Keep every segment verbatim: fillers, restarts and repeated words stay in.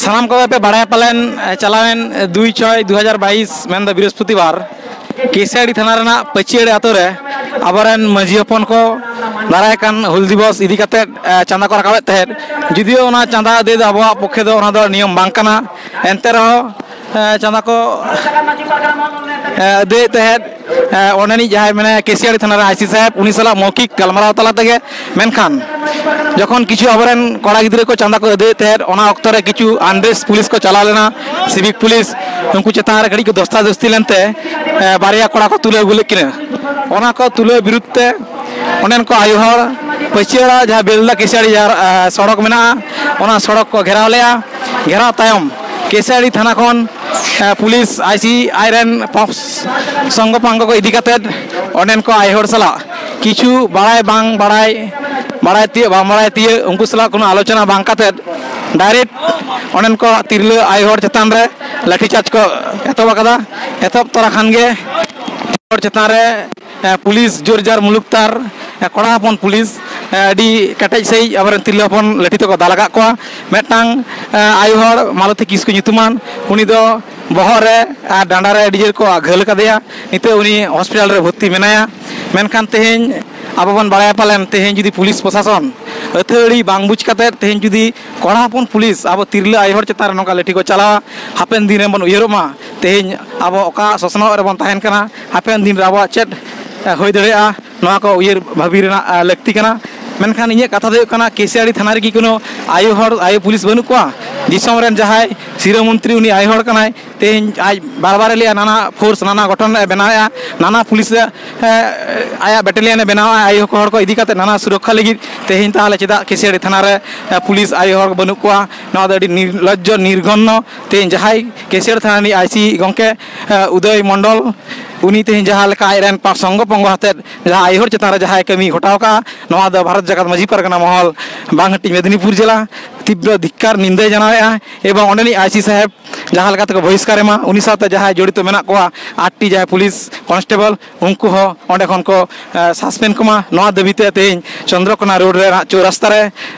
ᱥᱟᱱᱟᱢ ᱠᱚᱜᱮ ᱯᱮ ᱵᱟᱲᱟᱭᱟ ᱯᱟᱞᱮᱱ, ᱮ, ᱪᱟᱞᱟᱣᱮᱱ ᱫᱩᱭ ᱪᱷᱚᱭ ᱫᱩ ᱦᱟᱡᱟᱨ ᱵᱟᱭᱤᱥ, ᱢᱮᱱᱫᱚ ᱵᱨᱤᱦᱚᱥᱯᱚᱛᱤᱵᱟᱨ, ᱠᱮᱥᱤᱭᱟᱲᱤ ᱛᱷᱟᱱᱟ ᱨᱮᱱᱟᱜ ᱯᱟᱹᱪᱤᱭᱟᱹᱲᱤ ᱟᱛᱳ ᱨᱮ ᱟᱵᱚᱨᱮᱱ ᱢᱟᱹᱡᱷᱤ ᱦᱚᱯᱚᱱ ᱠᱚ ᱫᱟᱨᱟᱭ ᱠᱟᱱ ᱦᱩᱞ ᱫᱤᱵᱚᱥ ᱤᱫᱤ ᱠᱟᱛᱮᱫ, ᱮ, ᱪᱟᱸᱫᱟ ᱠᱚ ᱨᱟᱠᱟᱵᱮᱫ ᱛᱟᱦᱮᱸᱫ᱾ ᱡᱩᱫᱤᱭᱳ ᱚᱱᱟ ᱪᱟᱸᱫᱟ ᱟᱹᱫᱟᱹᱭ ᱫᱚ ᱟᱵᱚᱣᱟᱜ ᱯᱚᱠᱠᱷᱮ ᱫᱚ ᱚᱱᱟ ᱫᱚ ᱱᱤᱭᱚᱢ ᱵᱟᱝ ᱠᱟᱱᱟ, ᱮᱱᱛᱮ ᱨᱮᱦᱚᱸ, ᱮ, ᱪᱟᱸᱫᱟ ᱠᱚ, ᱮ, ᱟᱹᱫᱟᱹᱭᱮᱫ ᱛᱟᱦᱮᱸᱫ᱾ ᱮ, ᱚᱸᱰᱮᱱᱤᱡ ᱡᱟᱦᱟᱸᱭ ᱢᱮᱱᱟᱭᱟ ᱠᱮᱥᱤᱭᱟᱲᱤ ᱛᱷᱟᱱᱟ ᱨᱮ ᱟᱭ ᱥᱤ ᱥᱟᱦᱮᱵᱽ, ᱩᱱᱤ ᱥᱟᱞᱟᱜ ᱢᱳᱣᱠᱷᱤᱠ ᱜᱟᱞᱢᱟᱨᱟᱣ ᱛᱟᱞᱟ ᱛᱮᱜᱮ᱾ ᱢᱮᱱᱠᱷᱟᱱ ᱡᱚᱠᱷᱚᱱ ᱠᱤᱪᱷᱩ ᱟᱵᱚᱨᱮᱱ ᱠᱚᱲᱟ ᱜᱤᱫᱽᱨᱟᱹ ᱠᱚ ᱪᱟᱸᱫᱟ ᱠᱚ ᱟᱹᱫᱟᱹᱭᱮᱫ ᱛᱟᱦᱮᱸᱫ, ᱚᱱᱟ ᱚᱠᱛᱚ ᱨᱮ ᱠᱤᱪᱷᱩ ᱟᱱᱰᱮᱥ ᱯᱩᱞᱤᱥ ᱠᱚ ᱪᱟᱞᱟᱣ ᱞᱮᱱᱟ, ᱥᱤᱵᱷᱤᱠ ᱯᱩᱞᱤᱥ, ᱩᱱᱠᱩ ᱪᱮᱛᱟᱱ ᱨᱮ ᱠᱟᱹᱴᱤᱡ ᱠᱚ ᱫᱚᱥᱛᱟ ᱫᱚᱥᱛᱤ ᱞᱮᱱᱛᱮ, ᱮ, ᱵᱟᱨᱭᱟ ᱠᱚᱲᱟ ᱠᱚ ᱛᱩᱞᱟᱹᱣ ᱟᱹᱜᱩ ᱞᱮᱫ ᱠᱤᱱᱟ᱾ ᱚᱱᱟ ᱠᱚ ᱛᱩᱞᱟᱹᱣ ᱵᱤᱨᱩᱫᱷ ᱛᱮ ᱚᱸᱰᱮᱱ ᱠᱚ ᱟᱭᱳ ᱦᱚᱲ ᱯᱟᱹᱪᱤᱭᱟᱹᱲᱟ ᱡᱟᱦᱟᱸ ᱵᱮᱞᱫᱟ ᱠᱮᱥᱤᱭᱟᱲᱤ ᱡᱟᱦᱟᱸ, ᱮ, ᱥᱚᱲᱚᱠ ᱢᱮᱱᱟᱜᱼᱟ, ᱚᱱᱟ ᱥᱚᱲᱚᱠ ᱠᱚ ᱜᱷᱮᱨᱟᱣ ᱞᱮᱫᱼᱟ᱾ ᱜᱷᱮᱨᱟᱣ ᱛᱟᱭᱚᱢ ᱠᱮᱥᱤᱭᱟᱲᱤ ᱛᱷᱟᱱᱟ ᱠᱷᱚᱱ, ᱮ, ᱯᱩᱞᱤᱥ ᱟᱭ ᱥᱤ ᱟᱭ ᱨᱮᱱ ᱯᱚᱠᱥ-, ᱥᱚᱝᱜᱚ ᱯᱟᱝᱜᱚ ᱠᱚ ᱤᱫᱤ ᱠᱟᱛᱮᱫ ᱚᱸᱰᱮᱱ ᱠᱚ ᱟᱭᱳ ᱦᱚᱲ ᱥᱟᱞᱟᱜ ᱠᱤᱪᱷᱩ ᱵᱟᱲᱟᱭ ᱵᱟᱝ ᱵᱟᱲᱟᱭ, ᱵᱟᱲᱟᱭ ᱛᱤᱭᱟᱹᱜ ᱵᱟᱝ ᱵᱟᱲᱟᱭ ᱛᱤᱭᱟᱹᱜ, ᱩᱱᱠᱩ ᱥᱟᱞᱟᱜ ᱠᱳᱱᱳ ᱟᱞᱳᱪᱚᱱᱟ ᱵᱟᱝ ᱠᱟᱛᱮᱫ ᱰᱟᱭᱨᱮᱠᱴ ᱚᱸᱰᱮᱱ ᱠᱚ ᱛᱤᱨᱞᱟᱹ ᱟᱭᱳ ᱦᱚᱲ ᱪᱮᱛᱟᱱ ᱨᱮ ᱞᱟᱹᱴᱷᱤ ᱪᱟᱨᱡᱽ ᱠᱚ ᱮᱛᱚᱦᱚᱵ ᱟᱠᱟᱫᱟ᱾ ᱮᱛᱚᱦᱚᱵ ᱛᱚᱨᱟ ᱠᱷᱟᱱ ᱜᱮ ᱦᱚᱲ ᱪᱮᱛᱟᱱ ᱨᱮ, ᱮ, ᱯᱩᱞᱤᱥ ᱡᱳᱨ ᱡᱟᱨ ᱢᱩᱞᱩᱠ ᱛᱟᱨ, ᱮ, ᱠᱚᱲᱟ ᱦᱚᱯᱚᱱ ᱯᱩᱞᱤᱥ, ᱮ, ᱟᱹᱰᱤ ᱠᱮᱴᱮᱡ ᱥᱟᱺᱦᱤᱡ ᱟᱵᱚᱨᱮᱱ ᱛᱤᱨᱞᱟᱹ ᱦᱚᱯᱚᱱ ᱞᱟᱹᱴᱷᱤ ᱛᱮᱠᱚ ᱫᱟᱞ ᱟᱠᱟᱫ ᱠᱚᱣᱟ᱾ ᱢᱤᱫᱴᱟᱝ, ᱮ, ᱟᱭᱳ ᱦᱚᱲ ᱢᱟᱞᱚᱛᱤ ᱠᱤᱥᱠᱩ ᱧᱩᱛᱩᱢᱟᱱ, ᱩᱱᱤ ᱫᱚ ᱵᱚᱦᱚᱜ ᱨᱮ ᱟᱨ ᱰᱟᱸᱰᱟ ᱨᱮ ᱟᱹᱰᱤ ᱡᱳᱨ ᱠᱚ ᱜᱷᱟᱹᱞ ᱠᱟᱫᱮᱭᱟ᱾ ᱱᱤᱛᱚᱜ ᱩᱱᱤ ᱦᱚᱥᱯᱤᱴᱟᱞ ᱨᱮ ᱵᱷᱚᱨᱛᱤ ᱢᱮᱱᱟᱭᱟ᱾ ᱢᱮᱱᱠᱷᱟᱱ ᱛᱮᱦᱮᱧ ᱟᱵᱚ ᱵᱚᱱ ᱵᱟᱲᱟᱭᱟ ᱯᱟᱞᱮᱱ, ᱛᱮᱦᱮᱧ ᱡᱩᱫᱤ ᱯᱩᱞᱤᱥ ᱯᱨᱚᱥᱟᱥᱚᱱ ᱟᱹᱛᱷᱟᱹᱲᱤ ᱵᱟᱝ ᱵᱩᱡᱽ ᱠᱟᱛᱮᱫ ᱛᱮᱦᱮᱧ ᱡᱩᱫᱤ ᱠᱚᱲᱟ ᱦᱚᱯᱚᱱ ᱯᱩᱞᱤᱥ ᱟᱵᱚ ᱛᱤᱨᱞᱟᱹ ᱟᱭᱳ ᱦᱚᱲ ᱪᱮᱛᱟᱱ ᱨᱮ ᱱᱚᱝᱠᱟ ᱞᱟᱹᱴᱷᱤ ᱠᱚ ᱪᱟᱞᱟᱣᱟ, ᱦᱟᱯᱮᱱ ᱫᱤᱱ ᱨᱮ ᱵᱚᱱ ᱩᱭᱦᱟᱹᱨᱚᱜ ᱢᱟ, ᱛᱮᱦᱮᱧ ᱟᱵᱚ ᱚᱠᱟ ᱥᱚᱥᱱᱚᱜ ᱨᱮᱵᱚᱱ ᱛᱟᱦᱮᱱ ᱠᱟᱱᱟ, ᱦᱟᱯᱮᱱ ᱫᱤᱱ ᱨᱮ ᱟᱵᱚᱣᱟᱜ ᱪᱮᱫ, ᱮ, ᱦᱩᱭ ᱫᱟᱲᱮᱭᱟᱜᱼᱟ, ᱱᱚᱣᱟ ᱠᱚ ᱩᱭᱦᱟᱹᱨ ᱵᱷᱟᱹᱵᱤ ᱨᱮᱱᱟᱜ, ᱮ, ᱞᱟᱹᱠᱛᱤ ᱠᱟᱱᱟ᱾ ᱢᱮᱱᱠᱷᱟᱱ ᱤᱧᱟᱹᱜ ᱠᱟᱛᱷᱟ ᱫᱚ ᱦᱩᱭᱩᱜ ᱠᱟᱱᱟ, ᱠᱮᱥᱤᱭᱟᱲᱤ ᱛᱷᱟᱱᱟ ᱨᱮᱜᱮ ᱠᱳᱱᱳ ᱟᱭᱳ ᱦᱚᱲ, ᱟᱭᱳ ᱯᱩᱞᱤᱥ ᱵᱟᱹᱱᱩᱜ ᱠᱚᱣᱟ? ᱫᱤᱥᱚᱢ ᱨᱮᱱ ᱡᱟᱦᱟᱸᱭ ᱥᱤᱨᱟᱹ ᱢᱚᱱᱛᱨᱤ, ᱩᱱᱤ ᱟᱭᱳ ᱦᱚᱲ ᱠᱟᱱᱟᱭ᱾ ᱛᱮᱦᱮᱧ ᱟᱡ ᱵᱟᱨ ᱵᱟᱨᱮ ᱞᱟᱹᱭᱟ, ᱱᱟᱱᱟ ᱯᱷᱳᱨᱥ, ᱱᱟᱱᱟ ᱜᱚᱴᱷᱚᱱ ᱮ ᱵᱮᱱᱟᱣᱮᱫᱼᱟ, ᱱᱟᱱᱟ ᱯᱩᱞᱤᱥ ᱮ, ᱮ, ᱟᱭᱟᱜ ᱵᱮᱴᱟᱞᱤᱭᱟᱱ ᱮ ᱵᱮᱱᱟᱣᱟ ᱟᱭᱳ ᱦᱚᱲ ᱠᱚ ᱤᱫᱤ ᱠᱟᱛᱮ ᱱᱟᱱᱟ ᱥᱩᱨᱚᱠᱠᱷᱟ ᱞᱟᱹᱜᱤᱫ᱾ ᱛᱮᱦᱮᱧ ᱛᱟᱦᱚᱞᱮ ᱪᱮᱫᱟᱜ ᱠᱮᱥᱤᱭᱟᱲᱤ ᱛᱷᱟᱱᱟ ᱨᱮ, ᱮ, ᱯᱩᱞᱤᱥ ᱟᱭᱳ ᱦᱚᱲ ᱵᱟᱹᱱᱩᱜ ᱠᱚᱣᱟ? ᱱᱚᱣᱟ ᱫᱚ ᱟᱹᱰᱤ ᱱᱤᱨᱞᱚᱡᱽᱡᱚ, ᱱᱤᱨᱜᱷᱚᱱᱱᱚ᱾ ᱛᱮᱦᱮᱧ ᱡᱟᱦᱟᱸᱭ ᱠᱮᱥᱤᱭᱟᱲᱤ ᱛᱷᱟᱱᱟ ᱨᱤᱱᱤᱡ ᱟᱭ ᱥᱤ ᱜᱚᱢᱠᱮ, ᱮ, ᱩᱫᱚᱭ ᱢᱚᱱᱰᱚᱞ, ᱩᱱᱤ ᱛᱮᱦᱮᱧ ᱡᱟᱦᱟᱸ ᱞᱮᱠᱟ ᱟᱡ ᱨᱮᱱ ᱯᱟ-, ᱥᱚᱝᱜᱚ ᱯᱚᱝᱜᱚ ᱟᱛᱮᱫ ᱡᱟᱦᱟᱸ ᱟᱭᱳ ᱦᱚᱲ ᱪᱮᱛᱟᱱ ᱨᱮ ᱡᱟᱦᱟᱸᱭ ᱠᱟᱹᱢᱤ ᱜᱷᱚᱴᱟᱣ ᱠᱟᱜᱼᱟ, ᱱᱚᱣᱟ ᱫᱚ ᱵᱷᱟᱨᱚᱛ ᱡᱟᱠᱟᱛ ᱢᱟᱹᱡᱷᱤ ᱯᱟᱨᱜᱟᱱᱟ ᱢᱚᱦᱚᱞ, ᱵᱟᱝ ᱦᱟᱹᱴᱤᱧ ᱢᱮᱫᱽᱱᱤᱯᱩᱨ ᱡᱮᱞᱟ, ᱛᱤᱵᱨᱚ ᱫᱷᱤᱠᱠᱟᱨ ᱱᱤᱱᱫᱟᱹᱭ ᱡᱟᱱᱟᱣᱮᱫᱼᱟ ᱮᱵᱚᱝ ᱚᱸᱰᱮᱱᱤᱡ ᱟᱭᱥᱤ ᱥᱟᱦᱮᱵᱽ ᱡᱟᱦᱟᱸ ᱞᱮᱠᱟ ᱛᱮᱠᱚ ᱵᱚᱦᱤᱥᱠᱟᱨ ᱮᱢᱟ, ᱩᱱᱤ ᱥᱟᱶᱛᱮ ᱡᱟᱦᱟᱸᱭ ᱡᱚᱲᱤᱛᱚ ᱢᱮᱱᱟᱜ ᱠᱚᱣᱟ ᱟᱴᱴᱤ ᱡᱟᱦᱟᱸᱭ ᱯᱩᱞᱤᱥ ᱠᱚᱱᱥᱴᱮᱵᱚᱞ, ᱩᱱᱠᱩ ᱦᱚᱸ ᱚᱸᱰᱮ ᱠᱷᱚᱱ ᱠᱚ ᱥᱟᱥᱯᱮᱱᱰ ᱠᱚᱢᱟ᱾ ᱱᱚᱣᱟ ᱫᱟᱹᱵᱤᱛᱮ ᱛᱮᱦᱮᱧ ᱪᱚᱱᱫᱨᱚᱠᱳᱱᱟ ᱨᱳᱰ ᱨᱮ ᱪᱳ ᱨᱟᱥᱛᱟ ᱨᱮ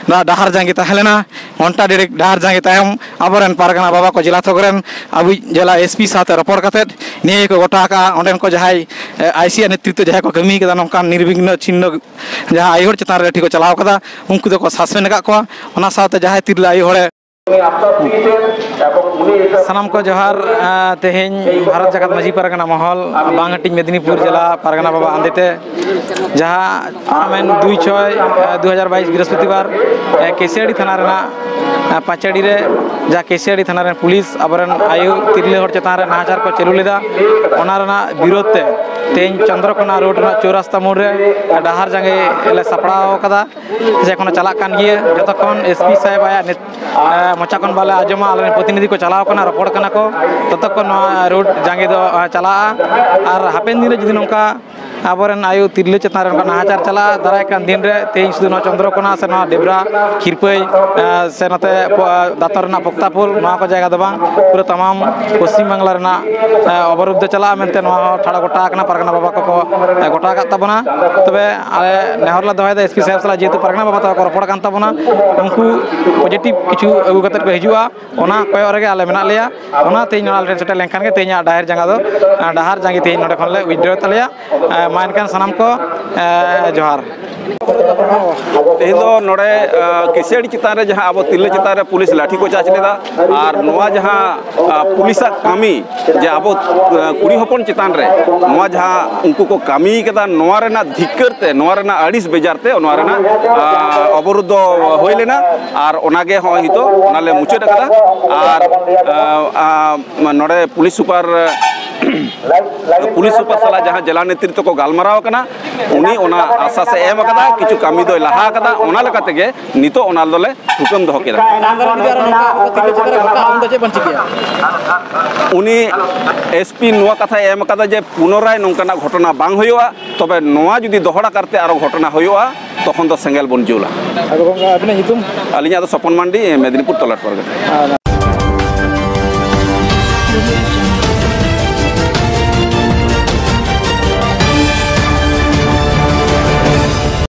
ᱰᱟᱦᱟᱨ ᱡᱟᱸᱜᱮ ᱛᱟᱦᱮᱸ ᱞᱮᱱᱟ᱾ ᱜᱷᱚᱱᱴᱟ ᱰᱮᱲᱮᱠ ᱰᱟᱦᱟᱨ ᱡᱟᱸᱜᱮ ᱛᱟᱭᱚᱢ ᱟᱵᱚᱨᱮᱱ ᱯᱟᱨᱜᱟᱱᱟ ᱵᱟᱵᱟ ᱠᱚ ᱡᱮᱞᱟ ᱛᱷᱚᱠ ᱨᱮᱱ ᱟᱵᱚᱭᱤᱡ ᱡᱮᱞᱟ ᱮᱥᱯᱤ ᱥᱟᱶᱛᱮ ᱨᱚᱯᱚᱲ ᱠᱟᱛᱮᱫ ᱱᱤᱭᱟᱹ ᱜᱮᱠᱚ ᱜᱚᱴᱟ ᱟᱠᱟᱫᱼᱟ᱾ ᱚᱸᱰᱮᱱ ᱠᱚ ᱡᱟᱦᱟᱸᱭ ᱟᱭᱥᱤ ᱟᱜ ᱱᱮᱛᱨᱤᱛᱛᱚ ᱡᱟᱦᱟᱸᱭ ᱠᱚ ᱠᱟᱹᱢᱤ ᱠᱟᱫᱟ ᱱᱚᱝᱠᱟᱱ ᱱᱤᱨᱵᱤᱜᱷᱱᱚ ᱪᱷᱤᱱᱱᱚ ᱡᱟᱦᱟᱸ ᱟᱭᱳ ᱦᱚᱲ ᱪᱮᱛᱟᱱ ᱨᱮ ᱞᱟᱹᱴᱷᱤ ᱠᱚ ᱪᱟᱞᱟᱣ ᱠᱟᱫᱟ, ᱩᱱᱠᱩ ᱫᱚᱠᱚ ᱥᱟᱥᱯᱮᱱᱰ ᱟᱠᱟᱫ ᱠᱚᱣᱟ᱾ ᱚᱱᱟ ᱥᱟᱶᱛᱮ ᱡᱟᱦᱟᱸᱭ ᱛᱤᱨᱞᱟᱹ ᱟᱭᱳ ᱦᱚᱲᱮ ᱥᱟᱱᱟᱢ ᱠᱚ ᱡᱚᱦᱟᱨ᱾ ᱟᱸ, ᱛᱮᱦᱮᱧ ᱵᱷᱟᱨᱚᱛ ᱡᱟᱠᱟᱛ ᱢᱟᱹᱡᱷᱤ ᱯᱟᱨᱜᱟᱱᱟ ᱢᱚᱦᱚᱞ, ᱵᱟᱝᱦᱟᱹᱴᱤᱧ ᱢᱮᱫᱽᱱᱤᱯᱩᱨ ᱡᱮᱞᱟ ᱯᱟᱨᱜᱟᱱᱟ ᱵᱟᱵᱟ ᱟᱸᱫᱮᱛᱮ, ᱡᱟᱦᱟᱸ ᱯᱟᱨᱚᱢᱮᱱ ᱫᱩᱭ ᱪᱷᱚᱭ, ᱟᱸ, ᱫᱩ ᱦᱟᱡᱟᱨ ᱵᱟᱭᱤᱥ ᱵᱨᱤᱦᱚᱥᱯᱚᱛᱤᱵᱟᱨ, ᱟᱸ, ᱠᱮᱥᱤᱭᱟᱲᱤ ᱛᱷᱟᱱᱟ ᱨᱮᱱᱟᱜ, ᱟᱸ, ᱯᱟᱸᱪᱟᱲᱤ ᱨᱮ ᱡᱟᱦᱟᱸ ᱠᱮᱥᱤᱭᱟᱲᱤ ᱛᱷᱟᱱᱟ ᱨᱮᱱ ᱯᱩᱞᱤᱥ ᱟᱵᱚᱨᱮᱱ ᱟᱭᱳ ᱛᱤᱨᱞᱟᱹ ᱦᱚᱲ ᱪᱮᱛᱟᱱ ᱨᱮ ᱱᱟᱦᱟᱪᱟᱨ ᱠᱚ ᱪᱟᱹᱞᱩ ᱞᱮᱫᱟ, ᱚᱱᱟ ᱨᱮᱱᱟᱜ ᱵᱤᱨᱳᱫᱷ ᱛᱮ ᱛᱮᱦᱮᱧ ᱪᱚᱱᱫᱨᱚᱠᱳᱱᱟ ᱨᱳᱰ ᱨᱮᱱᱟᱜ ᱪᱳ ᱨᱟᱥᱛᱟ ᱢᱳᱲ ᱨᱮ ᱰᱟᱦᱟᱨ ᱡᱟᱸᱜᱮ ᱞᱮ ᱥᱟᱯᱲᱟᱣ ᱟᱠᱟᱫᱟ᱾ ᱡᱮ ᱮᱠᱷᱚᱱᱳ ᱪᱟᱞᱟᱜ ᱠᱟᱱ ᱜᱮᱭᱟ᱾ ᱡᱚᱛᱚᱠᱷᱚᱱ ᱮᱥᱯᱤ ᱥᱟᱦᱮᱵᱽ ᱟᱭᱟᱜ ᱱᱮᱛ-, ᱮ, ᱢᱚᱪᱟ ᱠᱷᱚᱱ ᱵᱟᱞᱮ ᱟᱸᱡᱚᱢᱟ, ᱟᱞᱮᱨᱮᱱ ᱯᱨᱚᱛᱤᱱᱤᱫᱷᱤ ᱠᱚ ᱪᱟᱞᱟᱣ ᱠᱟᱱᱟ, ᱨᱚᱯᱚᱲ ᱠᱟᱱᱟ ᱠᱚ, ᱛᱚᱛᱚᱠᱷᱚᱱ ᱱᱚᱣᱟ ᱨᱳᱰ ᱡᱟᱸᱜᱮ ᱫᱚ, ᱮ, ᱪᱟᱞᱟᱜᱼᱟ᱾ ᱟᱨ ᱦᱟᱯᱮᱱ ᱫᱤᱱ ᱨᱮ ᱡᱩᱫᱤ ᱱᱚᱝᱠᱟ ᱟᱵᱚᱨᱮᱱ ᱟᱭᱳ ᱛᱤᱨᱞᱟᱹ ᱪᱮᱛᱟᱱ ᱨᱮ ᱱᱚᱝᱠᱟ ᱱᱟᱦᱟᱪᱟᱨ ᱪᱟᱞᱟᱜᱼᱟ, ᱫᱟᱨᱟᱭ ᱠᱟᱱ ᱫᱤᱱ ᱨᱮ ᱛᱮᱦᱮᱧ ᱥᱩᱫᱷᱩ ᱱᱚᱣᱟ ᱪᱚᱱᱫᱨᱚᱠᱳᱱᱟ ᱥᱮ ᱱᱚᱣᱟ ᱰᱮᱵᱽᱨᱟ, ᱠᱷᱤᱨᱯᱟᱹᱭ, ᱮ, ᱥᱮ ᱱᱚᱛᱮ ᱯᱚ-, ᱫᱟᱛᱚᱨ ᱨᱮᱱᱟᱜ ᱯᱚᱠᱛᱟᱯᱳᱞ, ᱱᱚᱣᱟ ᱠᱚ ᱡᱟᱭᱜᱟ ᱫᱚ ᱵᱟᱝ, ᱯᱩᱨᱟᱹ ᱛᱟᱢᱟᱢ ᱯᱚᱥᱪᱤᱢ ᱵᱟᱝᱞᱟ ᱨᱮᱱᱟᱜ, ᱮ, ᱚᱵᱚᱨᱳᱫᱷ ᱫᱚ ᱪᱟᱞᱟᱜᱼᱟ ᱢᱮᱱᱛᱮ ᱱᱚᱣᱟ ᱦᱚᱸ ᱴᱷᱟᱲᱚ ᱜᱚᱴᱟ ᱟᱠᱟᱱᱟ, ᱯᱟᱨᱜᱟᱱᱟ ᱵᱟᱵᱟ ᱠᱚᱠᱚ, ᱮ, ᱜᱚᱴᱟ ᱟᱠᱟᱫ ᱛᱟᱵᱚᱱᱟ᱾ ᱛᱚᱵᱮ ᱟᱞᱮ ᱱᱮᱦᱚᱨ ᱞᱮ ᱫᱚᱦᱚᱭᱮᱫᱟ ᱮᱥᱯᱤ ᱥᱟᱦᱮᱵᱽ ᱥᱟᱞᱟᱜ, ᱡᱮᱦᱮᱛᱩ ᱯᱟᱨᱜᱟᱱᱟ ᱵᱟᱵᱟ ᱛᱟᱠᱚ ᱠᱚ ᱨᱚᱯᱚᱲ ᱠᱟᱱ ᱛᱟᱵᱚᱱᱟ, ᱩᱱᱠᱩ ᱯᱚᱡᱤᱴᱤᱵᱷ ᱠᱤᱪᱷᱩ ᱟᱹᱜᱩ ᱠᱟᱛᱮᱫ ᱠᱚ ᱦᱤᱡᱩᱜᱼᱟ, ᱚᱱᱟ ᱠᱚᱭᱚᱜ ᱨᱮᱜᱮ ᱟᱞᱮ ᱢᱮᱱᱟᱜ ᱞᱮᱭᱟ᱾ ᱚᱱᱟ ᱛᱮᱦᱮᱧ ᱱᱚᱰᱮ ᱟᱞᱮ ᱴᱷᱮᱱ ᱥᱮᱴᱮᱨ ᱞᱮᱱᱠᱷᱟᱱ ᱜᱮ ᱛᱮᱦᱮᱧᱟᱜ ᱰᱟᱦᱟᱨ ᱡᱟᱸᱜᱟ ᱫᱚ, ᱰᱟᱦᱟᱨ ᱡᱟᱸᱜᱮ ᱛᱮᱦᱮᱧ ᱱᱚᱰᱮ ᱠᱷᱚᱱ ᱞᱮ ᱩᱭᱤᱛᱰᱨᱚ ᱛᱟᱞᱮᱭᱟ᱾ ᱢᱟ ᱮᱱᱠᱷᱟᱱ ᱥᱟᱱᱟᱢ ᱠᱚ, ᱮ, ᱡᱚᱦᱟᱨ᱾ ᱛᱮᱦᱮᱧ ᱫᱚ ᱱᱚᱰᱮ, ᱟ, ᱠᱮᱥᱤᱭᱟᱲᱤ ᱪᱮᱛᱟᱱ ᱨᱮ ᱡᱟᱦᱟᱸ ᱟᱵᱚ ᱛᱤᱨᱞᱟᱹ ᱪᱮᱛᱟᱱ ᱨᱮ ᱯᱩᱞᱤᱥ ᱞᱟᱴᱷᱤ ᱠᱚ ᱪᱟᱨᱡᱽ ᱞᱮᱫᱟ, ᱟᱨ ᱱᱚᱣᱟ ᱡᱟᱦᱟᱸ, ᱟ, ᱯᱩᱞᱤᱥᱟᱜ ᱠᱟᱹᱢᱤ, ᱡᱮ ᱟᱵᱚ, ᱟ, ᱠᱩᱲᱤ ᱦᱚᱯᱚᱱ ᱪᱮᱛᱟᱱ ᱨᱮ ᱱᱚᱣᱟ ᱡᱟᱦᱟᱸ ᱩᱱᱠᱩ ᱠᱚ ᱠᱟᱹᱢᱤ ᱠᱟᱫᱟ, ᱱᱚᱣᱟ ᱨᱮᱱᱟᱜ ᱫᱷᱤᱠᱠᱟᱹᱨ ᱛᱮ, ᱱᱚᱣᱟ ᱨᱮᱱᱟᱜ ᱟᱹᱲᱤᱥ ᱵᱮᱡᱟᱨ ᱛᱮ ᱱᱚᱣᱟ ᱨᱮᱱᱟᱜ, ᱟ, ᱚᱵᱚᱨᱳᱫᱷ ᱫᱚ ᱦᱩᱭ ᱞᱮᱱᱟ᱾ ᱟᱨ ᱚᱱᱟᱜᱮ ᱦᱚᱸᱜᱼᱚᱭ ᱱᱤᱛᱚᱜ ᱚᱱᱟᱞᱮ ᱢᱩᱪᱟᱹᱫ ᱟᱠᱟᱫᱟ᱾ ᱟᱨ, ᱟ, ᱟ, ᱱᱚᱰᱮ ᱯᱩᱞᱤᱥ ᱥᱩᱯᱟᱨ, ᱯᱩᱞᱤᱥ ᱥᱩᱯᱟᱨ ᱥᱟᱞᱟᱜ ᱡᱟᱦᱟᱸ ᱡᱮᱞᱟ ᱱᱮᱛᱨᱤᱛᱛᱚ ᱠᱚ ᱜᱟᱞᱢᱟᱨᱟᱣ ᱠᱟᱱᱟ, ᱩᱱᱤ ᱚᱱᱟ ᱟᱥᱟᱥ ᱮ ᱮᱢ ᱟᱠᱟᱫᱟ, ᱠᱤᱪᱷᱩ ᱠᱟᱹᱢᱤ ᱫᱚᱭ ᱞᱟᱦᱟ ᱟᱠᱟᱫᱟ, ᱚᱱᱟ ᱞᱮᱠᱟ ᱛᱮᱜᱮ ᱱᱤᱛᱚᱜ ᱚᱱᱟ ᱫᱚᱞᱮ ᱛᱷᱩᱠᱟᱹᱢ ᱫᱚᱦᱚ ᱠᱮᱫᱟ᱾ ᱛᱟᱭᱱᱚᱢ ᱫᱟᱨᱟᱢ ᱡᱩᱫᱤ ᱟᱨᱚ ᱱᱚᱝᱠᱟ ᱟᱵᱚ ᱛᱤᱨᱞᱟᱹ ᱪᱮᱛᱟᱱ ᱨᱮ ᱜᱷᱚᱴᱟᱜᱼᱟ, ᱩᱱ ᱫᱚ ᱪᱮᱫ ᱵᱚᱱ ᱪᱤᱠᱟᱹᱭᱟ? ᱩᱱᱤ ᱮᱥᱯᱤ ᱱᱚᱣᱟ ᱠᱟᱛᱷᱟᱭ ᱮᱢ ᱟᱠᱟᱫᱟ ᱡᱮ ᱯᱩᱱᱚᱨᱟᱭ ᱱᱚᱝᱠᱟᱱᱟᱜ ᱜᱷᱚᱴᱚᱱᱟ ᱵᱟᱝ ᱦᱩᱭᱩᱜᱼᱟ, ᱛᱚᱵᱮ ᱱᱚᱣᱟ ᱡᱩᱫᱤ ᱫᱚᱦᱲᱟ ᱠᱟᱨᱛᱮ ᱟᱨᱚ ᱜᱷᱚᱴᱚᱱᱟ ᱦᱩᱭᱩᱜᱼᱟ, ᱛᱚᱠᱷᱚᱱ ᱫᱚ ᱥᱮᱸᱜᱮᱞ ᱵᱚᱱ ᱡᱩᱞᱟ᱾ ᱟᱫᱚ ᱜᱚᱝᱠᱮ, ᱟᱹᱵᱤᱱᱟᱜ ᱧᱩᱛᱩᱢ? ᱟᱹᱞᱤᱧᱟᱜ ᱫᱚ ᱥᱚᱯᱚᱱ ᱢᱟᱱᱰᱤ, ᱢᱮᱫᱽᱱᱤᱯᱩᱨ ᱛᱚᱞᱟᱴ ᱯᱟᱨᱜᱟᱱᱟ᱾ ᱟᱨ